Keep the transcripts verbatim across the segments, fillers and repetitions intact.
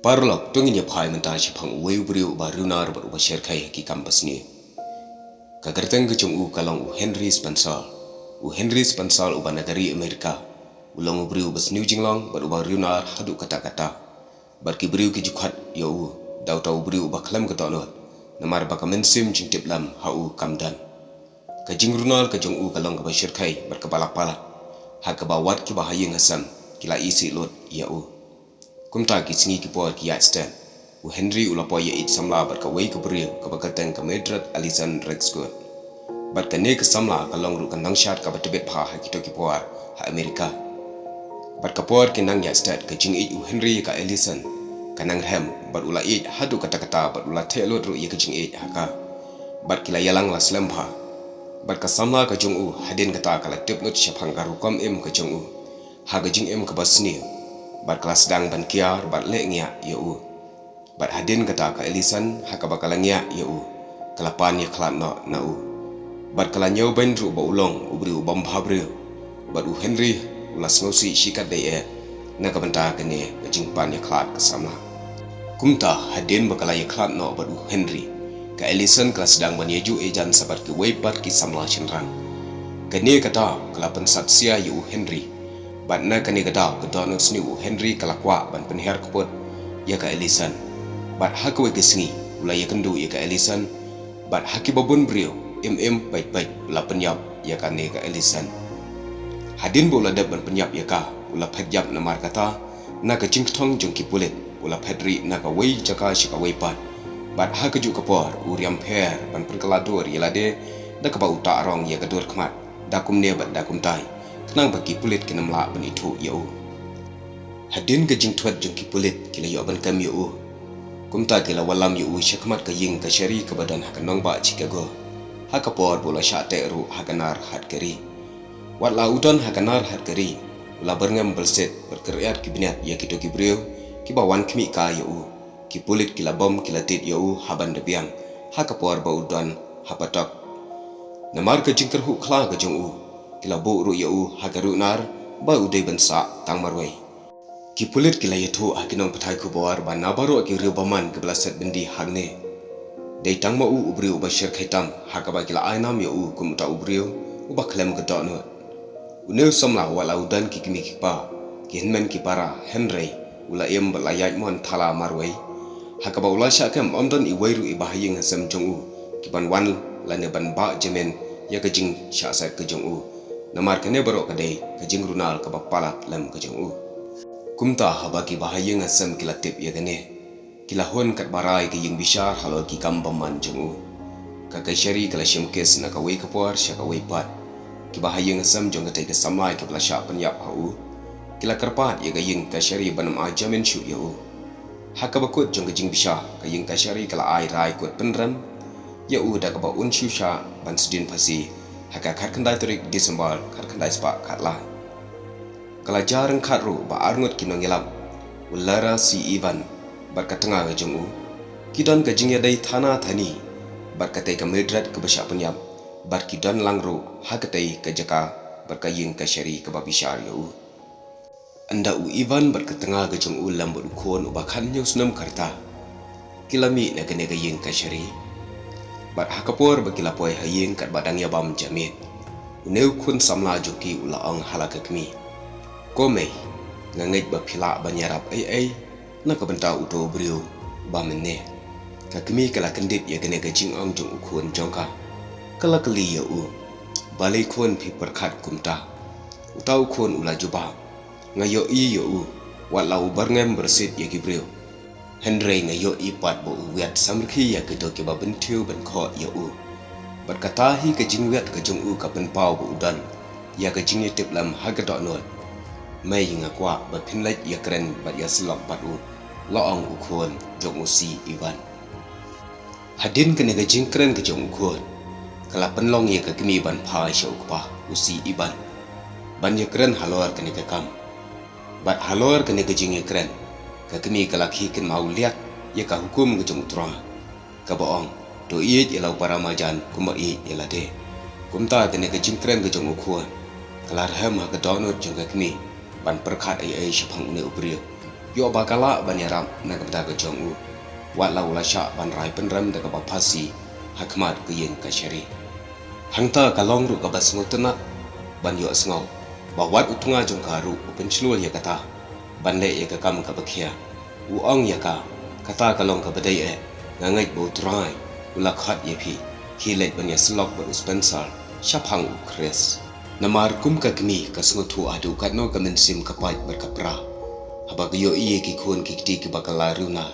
Paralok, to ngin ïa phai mynta shaphang uwei u briew uba riewnar bad uba shyrkhei ha ki kam basniew. Ka kyrteng ka jong u ka long u Henry Spencer. U Henry Spencer uba na ka ri Amerika u long u briew uba sniew jinglong bad uba riewnar haduh katta katta. Bad ki briew ki ju khot ïa u da uta u briew uba khlem ka dohnud, namar ba ka mynsiem jingtip lem ha u kam don. Ka jingriewnar ka jong u ka long kaba shyrkhei bad kaba la palat, ha kaba wat kiba ha ïing ha sem ki la isih lut ïa u. Kumta ki sngi ki por ki ïaid stet, u Henry u la poi ïa ïeit samla bad kawei ka briew kaba kyrteng ka Mildred Allison Rexgood. Bad kane ka samla ka long ruh ka nongshad kaba tbit bha ha kito ki por ha Amerika. Bad ka por ki nang ïaid stet, ka jingïeit u Henry ïa ka Allison ka nang rhem bad u la ïeit haduh katta katta bad u la theh lut ruh ïa ka jingïeit ha ka. Bad ki la ïalang la slem bha. Bad ka samla ka jong u hadien kata ka la tip lut shaphang ka rukom im ka jong u ha ka jingim kaba sniew. Bad ka la sdang ban kiar bad leh ngiah ïa u. Bad hadien kata ka Allison ha kaba ka la ngiah ïa u, ka la pan ïakhlad noh na u. Bad ka la ñiewbeiñ ruh ba u long u briew u bym bhabriew. Bad u Henry u la sngewsih shikatdei eh na ka bynta kane ka jingpan ïakhlad ka samla. Kumta hadien ba ka la ïakhlad noh bad u Henry, ka Allison ka la sdang ban ïajuh ïajan sa bad kiwei pat ki samla shynrang. Kane ka daw ka la pynsat sia ïa u Henry. Bad na kane ka daw ka dohnud sniew u Henry ka la kwah ban pynhiar kput ïa ka Allison. Bad ha kawei ka sngi u la ïakynduh ïa ka Allison. Bad ha kiba bun briew, im im peit peit, u la pynïap ïa kane ka Allison. Hadien ba u la dep ban pynïap ïa ka, u la phet ïap namar kata na ka jingkthong jong ki pulit. U la phet rieh na kawei jaka sha kawei pat. Bad ha kajuh ka por u riam pher ban pynkylla dur ïa lade da kaba u tah rong ïa ka dur khmat da kumne bad da kumtai, khnang ba ki pulit kin ym lah ban ithuh ïa u. Hadien ka jingthoh jong ki pulit ki la ïoh ban kem ïa u. Kumta ki la wallam ïa u sha khmat ka ïing kashari kaba don ha ka nongbah Chicago, ha ka por ba u la shah teh ruh ha ka nar hatkari. Wat la u don ha ka nar hatkari, u la byrngem byrsit bad kyriat ki bniat ïa kito ki briew kiba wan khmih ka ïa u. Ki pulit ki la bom ki la tied ïa u ha ban da biang ha ka por ba u don ha patok. Namar ka jingkyrhuh khla ka jong u, ki la buh ruh ïa u ha ka riewnar ba u dei ban sah tang marwei. Ki pulit ki la ïathuh ha ki nongpathai khubor ba na baroh ki riewbymman kiba la set byndi hangne, dei tang ma u u briew uba shyrkhei tam, ha kaba ki la ai nam ïa u kum uta u briew uba khlem ka dohnud. Une u samla wat la u don ki kmie ki kpa, ki hynmen ki para, hynrei u la im bad la ïaid mon thala marwei. Ha kaba u la shah kem ym don iwei ruh iba ha ïing ha sem jong u ki ban wan lane ban bah jamin ïa ka jingshah set ka jong u. Namar kane baroh ka dei ka jingriewnar kaba palat lem ka jong u. Kumta haba kiba ha ïing ha sem ki la tip ïa kane, ki la hun katba rai ka ïing bishar halor ki kam bymman jong u. Ka kashari ka la shim kes na kawei ka por sha kawei pat. Kiba ha ïing ha sem jong katei ka samla kiba la shah pynïap ha u, ki la kyrpad ïa ka ïing kashari ban ym ai jamin shuh ïa u. Ha kaba kut jong ka jingbishar, ka ïing kashari ka la ai rai kut pynrem ïa u da kaba un shu shah ban sdien phasi ha ka khatkhyndai tarik December khatkhyndai spah khatlai. Ka la jia ryngkat ruh ba arngut ki nongïalap, u Lara C. Evans bad ka tnga ka jong u, ki don ka jingïadei thana thani bad katei ka Mildred kaba shah pynïap, bad ki don lang ruh ha katei ka jaka bad ka ïing kashari kaba bishar ïa u. Ynda u Evans bad ka tnga ka jong u lem bad u khun uba khathynñiew snem ka rta, ki la mih na kane ka ïing kashari. Bad ha ka por ba ki la poi ha ïing katba dang ïa bam jamin, une u khun samla jong ki u la ong ha la ka kmie, "Ko mei, nga ngeit ba phi lah ban ïarap ei ei na ka bynta uto u briew uba mynne." Ka kmie ka la kyndit ïa kane ka jingong jong u khun jong ka. Ka la kylli ïa u, "Balei khun phi pyrkhat kumta?" Uta u khun u la jubab, "Nga ïohi ïa u wat la u byrngem byrsit ïa ki briew. Hynrei nga ïohi pat ba u wiat samrkhie ïa kito kiba bynthiew ban khoh ïa u. Bad kata hi ka jingwiat ka jong u ka pynpaw ba u don ïa ka jingïatiplem ha ka dohnud. Mei, nga kwah ba phin leit ïakren bad ïasyllok bad u," la ong u khun jong u C. Evans. Hadien kane ka jingkren ka jong u khun, ka la pynlong ïa ka kmie ban phai sha u kpa u C. Evans ban ïakren halor kane ka kam. Bad halor kane ka jingïakren, ka kmie ka la khie kynmaw liat ïa ka hukum ka jong u Trai, kaba ong, "To ïeit ïa la u para marjan kumba ïeit ïa lade." Kumta kane ka jingkren ka jong u khun ka la rhem ha ka dohnud jong ka kmie ban pyrkhat ei ei shaphang une u briew. Ïoh ba ka lah ban ïarap na ka bynta ka jong u, wat la u la shah ban rai pynrem da kaba phasi ha khmat ka ïing kashari. Hangta ka long ruh kaba sngewtynnat ban ïohsngew ba wat u tnga jong ka ruh u pynshlur ïa kata ban leh ïa ka kam kaba khia. U ong ïa ka, kata ka long kaba dei eh, nga ngeit ba U Trai u la khot ïa phi. Khie leit ban ïasyllok bad u Spencer shaphang U Khrist. Namar kum ka kmie ka sngewthuh haduh katno ka mynsiem ka pait bad ka pra haba ka ïohi ïa ki khun ki kti kiba kylla riewnar.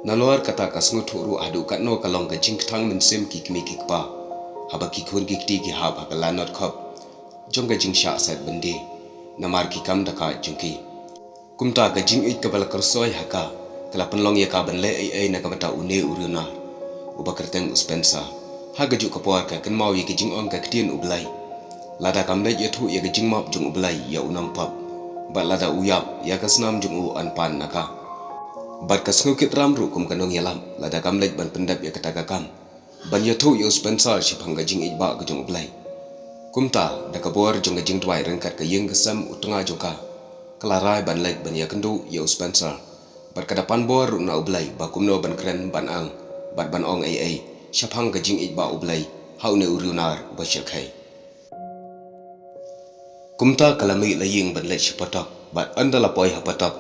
Nalor kata ka sngewthuh ruh haduh katno ka long ka jingkthang mynsiem ki kmie ki kpa haba ki khun ki kti ki hap ha ka lanot khop jong ka jingshah set byndi namar ki kam dakaid jong ki. Kumta ka jingïeit kaba la kyrsoi ha ka, ka la pynlong ïa ka ban leh ei ei na ka bynta une u riewnar uba kyrteng u Spencer. Ha kajuh ka por ka kynmaw ïa ka jingong ka ktien U Blei: Lada kam leit ïathuh ïa ka jingmap jong U Blei ïa u nongpop, bad lada u ïap, ïa ka snam jong u yn pan na ka. Bad ka sngewkit ram ruh kum ka nongïalap lada kam leit ban pyndep ïa kata ka kam ban ïathuh ïa u Spencer shaphang ka jingïeit ba ka jong U Blei. Kumta da ka bor jong ka jingduwai ryngkat ka ïing ka sem u tnga jong ka, ka la rai ban leit ban ïakynduh ïa u Spencer. Bad ka da pan bor ruh na U Blei ba kumno ban kren, ban ang bad ban ong ei ei shaphang ka jingïeit ba U Blei ha une u riewnar uba shyrkhei. Kumta ka la mih la ïing ban leit sha potok, bad ynda la poi ha potok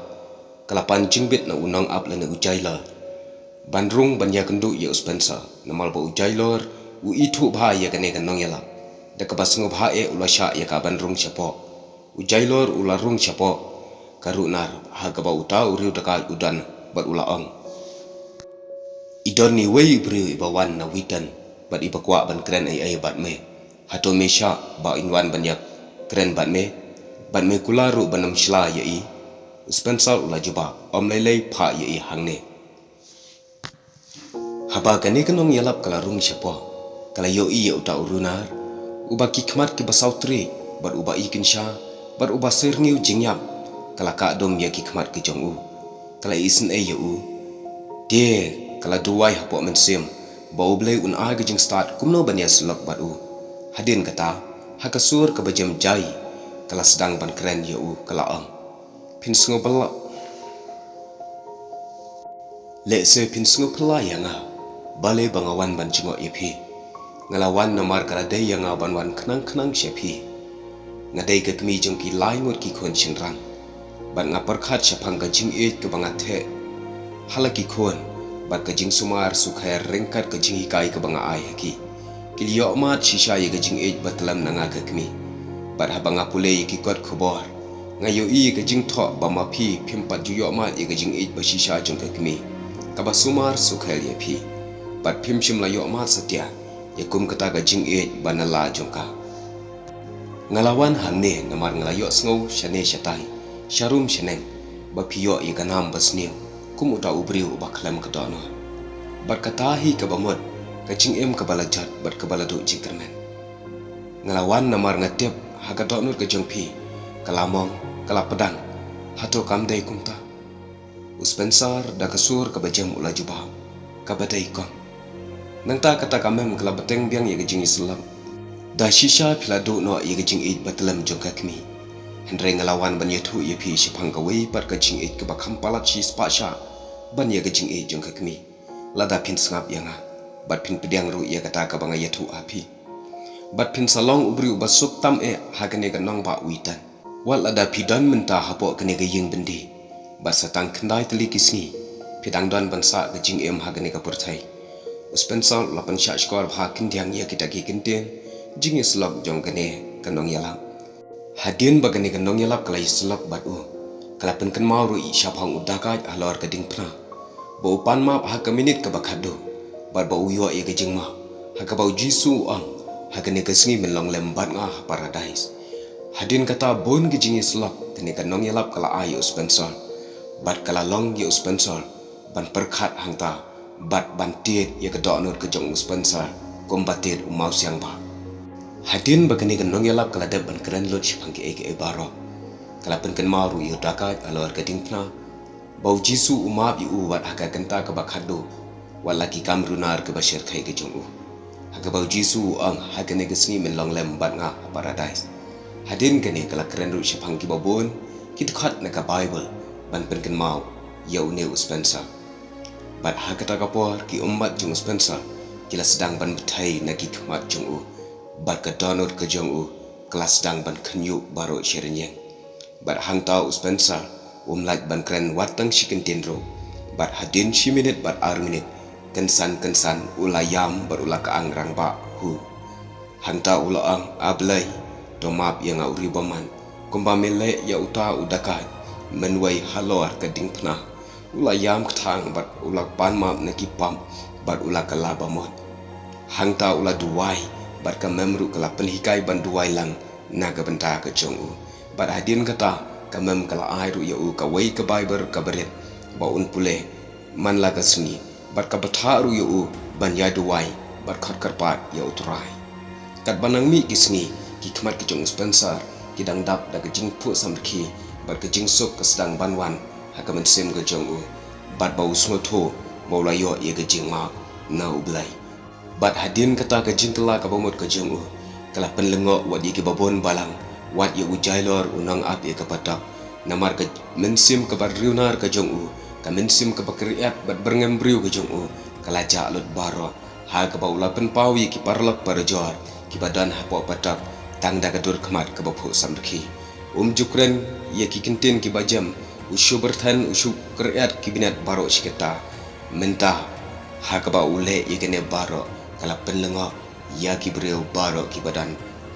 ka la pan jingbit na u nongap lane u jailor ban rung ban ïakynduh ïa u Spencer, namar ba u jailor u ithuh bha ïa kane ka nongïalap. Da kaba sngewbha eh u la shah ïa ka ban rung shapoh. U jailor u la rung shapoh ka runar ha kaba uta u riew dakaid u don bad u la ong: I don iwei i briew iba wan na Wheaton bad iba kwah ban kren ei ei bad me. Hato me shah ba in wan ban ïakren bad me, bad me kular ruh ban ym shla ïa i? U Spencer u la jubab: Ym lei lei, phah ïa i hangne. Haba kane ka nongïalap ka la rung shapoh, ka la ïohi ïa uta u runar uba ki khmat kiba sawtri bad uba i kynsha bad uba syrngiew jingïap, ka la kah dum ïa ki khmat ki jong u. Ka la isynei ïa u. Te ka la duwai hapoh mynsiem ba U Blei un ai ka jingstad kumno ban ïasyllok bad u. Hadien kata, ha ka sur kaba jem jai, ka la sdang ban kren ïa u, ka la ong: Phin sngewbha Lehse phin sngewphylla ïa nga, balei ba nga wan ban jngoh ïa phi. Nga la wan namar ka la dei ïa nga ban wan khnang khnang sha phi. Nga dei ka kmie jong ki lai ngut ki khun shynrang, bad nga pyrkhat shaphang ka jingïeit kaba nga theh ha la ki khun, bad ka jingsumar sukher ryngkat ka jinghikai kaba nga ai ha ki. Ki la ïohmad shisha ïa ka jingïeit ba tyllem na nga ka kmie. Bad haba nga pule ïa ki kot khubor, nga ïohi ïa ka jingthoh ba ma phi phim pat ju ïohmad ïa ka jingïeit ba shisha jong ka kmie kaba sumar sukher ïa phi, bad phim shym la ïohmad satia ïa kum kata ka jingïeit ba na la jong ka. Nga la wan hangne namar nga la ïohsngew shane shatai, sharum shaneng, ba phi ïoh ïa ka nam ba sniew kum uta u briew uba khlem ka dohnud. Bad kata hi kaba mut ka jingim kaba la jot bad kaba la duh jingkyrmen. Nga la wan namar nga tip ha ka dohnud ka jong phi ka la mong, ka la pdang. Hato kam dei kumta? U Spencer da ka sur kaba jem u la jubab: Kaba dei kong. Nangta kata ka mem ka la bteng biang ïa ka jingïasyllok: Da shisha phi la duh noh ïa ka jingïeit ba tyllem jong ka kmie. Hynrei nga la wan ban ïathuh ïa phi shaphang kawei pat ka jingïeit kaba kham palat shispah shah ban ïa ka jingïeit jong ka kmie. Lada phin sngap ïa nga bad phin pdiang ruh ïa kata kaba nga ïathuh ha phi, bad phin sa long u briew uba suk tam eh ha kane ka nongbah Wheaton. Wat lada phi don mynta hapoh kane ka ïing byndi, bad sa tang khyndai tylli ki sngi phi dang don ban sah ka jingim ha kane ka pyrthei. U Spencer u la pynshah shkor bha khyndiat ïa kita ki kyntien jingïasyllok jong kane ka nongïalap. Hadien ba kane ka nongïalap ka la ïasyllok bad u, ka la pynkynmaw ruh ïa shaphang u dakaid halor ka diengphna, ba u pan map ha ka minit kaba khatduh, bad ba u ïoh ïa ka jingmap, ha kaba U Jisu u ong: Ha kane ka sngi men long lem bad nga ha Paradais. Hadien kata bun ki jingïasyllok kane ka nongïalap ka la ai ïa u Spencer, bad ka la long ïa u Spencer ban pyrkhat hangta bad ban tied ïa ka dohnud ka jong u Spencer kumba tied u mawsiang bah. Hadien ba kane ka nongïalap ka la dep ban kren lut shaphang kiei kiei baroh, ka la pynkynmaw ruh ïa u dakaid halor ka diengphna, ba U Jisu u map ïa u wat ha ka kynta kaba khatduh, wat la ki kam runar kiba shyrkhei ki jong u. Ha kaba U Jisu u ong: Ha kane ka sngi men long lem bad nga ha Paradais. Hadien kane ka la kren ruh shaphang kiba bun ki dkhot na ka Baibl, ban pynkynmaw ïa une u Spencer. Bad ha kata ka por ki ummat jong u Spencer ki la sdang ban bthei na ki khmat jong u, bad ka dohnud ka jong u ka la sdang ban khynñiuh baroh shi rynieng. Bad hangta u Spencer um lah ban kren wat tang shi kyntien ruh. Bad hadien shi minit bad ar minit, kynsan kynsan u la ïam bad u la kyang rangbah, hu. Hangta u la ong, A Blei, to map ïa nga u riewbymman, kumba me leh ïa uta u dakaid mynwei halor ka diengphna. U la ïam kthang bad u la pan map na ki pap bad u la kylla bamut. Hangta u la duwai, bad ka mem ruh ka la pynhikai ban duwai lang na ka bynta ka jong u. Bad hadien kata, ka mem ka la ai ruh ïa u kawei ka Baibl kaba rit ba un pule man la ka sngi, bad ka bthah ruh ïa u ban ïa duwai bad khot kyrpad ïa u Trai. Katba nang mih ki sngi, ki khmat ki jong u Spencer ki dang dap da ka jingphuh samrkhie, bad ka jingsuk ka sdang ban wan ha ka mynsiem ka jong u, bad ba u sngewthuh ba u la ïoh ïa ka jingmap na U Blei. Bad hadien kata ka jingkylla kaba mut ka jong u ka la pynlyngngoh wat ïa kiba bun balang, wat ïa u Jailor u nongap ïa ka patok. Namar ka mynsiem kaba riewnar ka jong u, ka mynsiem kaba kyriat bad byrngem briew ka jong u, ka la jah lut baroh, ha kaba u la pynpaw ïa ki paralok parajor kiba don hapoh patok tang da ka dur khmat kaba phuh samrkhie. Um ju kren ïa ki kyntien kiba jem, u shu byrthen, u shu kyriat ki bniat baroh shi katta. Mynta, ha kaba u leh ïa kane baroh, ka la pynlyngngoh ïa ki briew baroh kiba don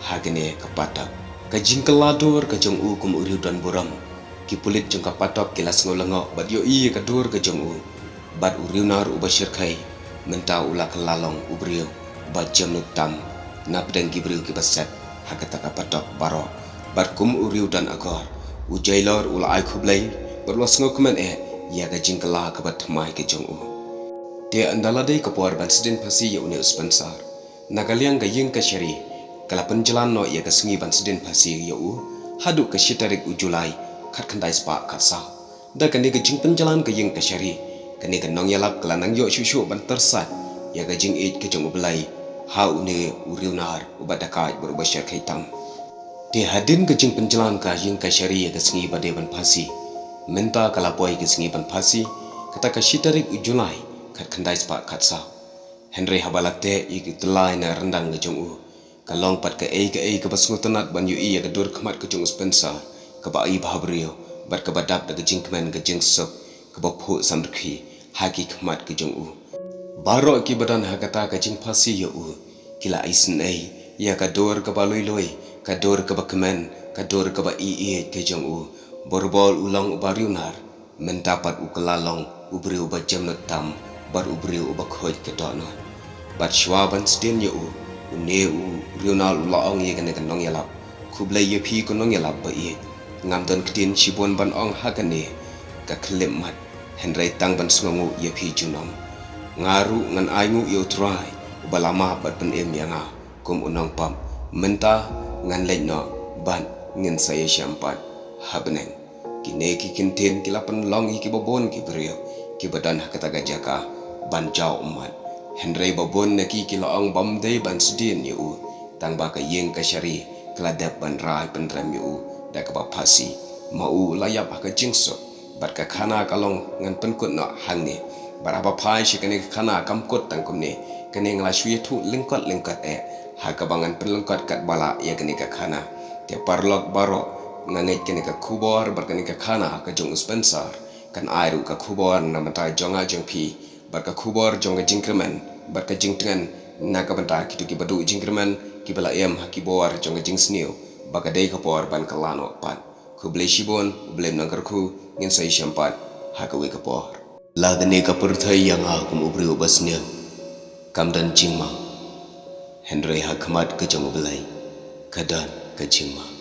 ha kane ka patok. Ka jingkylla dur ka jong u kum u riew don burom, ki pulit jong ka patok ki la sngew lyngngoh bad ïohi ïa ka dur ka jong u. Bad u riewnar uba shyrkhei, mynta u la kylla long u briew ba jemnud tam na pdeng ki briew kiba set ha kata ka patok baroh. Bad kum u riew don akor, u Jailor u la ai khublei bad u la sngewkmen eh ïa ka jingkylla kaba thymmai ka jong u. Te ynda la dei ka por ban sdien phasi ïa une u Spencer, na ka liang ka ïing kashari ka la pynjlan noh ïa ka sngi ban sdien phasi ïa u haduh ka shi tarik u July, khatkhyndai spah khatsaw. Da kane ka jingpynjlan ka ïing kashari, kane ka nongïalap ka la nang ïoh shuh shuh ban tyrsad ïa ka jingïeit ka jong U Blei ha une u riewnar uba dakaid bad uba shyrkhei tam. Te hadien ka jingpynjlan ka ïing kashari ïa ka sngi ba dei ban phasi, mynta ka la poi ka sngi ban phasi, kata ka shi tarik u July, khatkhyndai spah khatsaw. Hynrei haba la teh ïa ki tyllai na ryndang ka jong u, ka long pat kaei kaei kaba sngewtynnat ban ïohi ïa ka dur khmat ka jong u Spencer, kaba ai bhabriew bad kaba dap da ka jingkmen ka jingsuk kaba phuh samrkhie ha ki khmat ka jong u. Baroh kiba don ha kata ka jingphasi ïa u ki la isynei ïa ka dur kaba lui lui, ka dur kaba kmen, ka dur kaba ïeit ka jong u. Borbor u long uba riewnar, mynta pat u kylla long u briew uba jemnud tam bad u briew uba khuid ka dohnud. Bad shuwa ban sdien ïa u, une u riewnar u la ong ïa kane ka nongïalap, khublei ïa phi ko nongïalap ba ïeit. Ngam don ktien shibun ban ong ha kane ka khyllipmat, hynrei tang ban sngewnguh ïa phi junom. Nga ruh ngan ainguh ïa U Trai uba la map bad pynim ïa nga kum u nongpap. Mynta ngan leit noh bad ngin sa ïashem pat ha bneng. Kine ki kyntien ki la pynlong ïa kiba bun ki briew kiba don ha kata ka jaka ban jaw ummat. Hynrei ba bun na ki ki la ong bym dei ban sdien ïa u, tang ba ka ïing kashari ka la dep ban rai pynrem ïa u da kaba phasi. Ma u la ïap ha ka jingsuk, bad ka khana ka long ngan pynkut noh hangne. Bad haba phai sha kane ka khana kam kut tang kumne, kane nga la shu ïathuh lyngkot lyngkot eh ha kaba ngan pynlyngkot katba lah ïa kane ka khana. Te paralok baroh, nga ngeit kane ka khubor bad kane ka khana ka jong u Spencer kan ai ruh ka khubor na bynta jong nga jong phi, bad ka khubor jong ka jingkyrmen bad ka jingtngen na ka bynta kito kiba duh jingkyrmen, kiba la im ha ki bor jong ka jingsniew ba ka dei ka por ban kylla noh pat. Khublei shibun, U Blei un nang kyrkhu, ngin sa ïashem pat ha kawei ka por. La kane ka pyrthei ïa nga kum u briew uba sniew kam don jingma, hynrei ha khmat ka jong U Blei ka don ka jingma.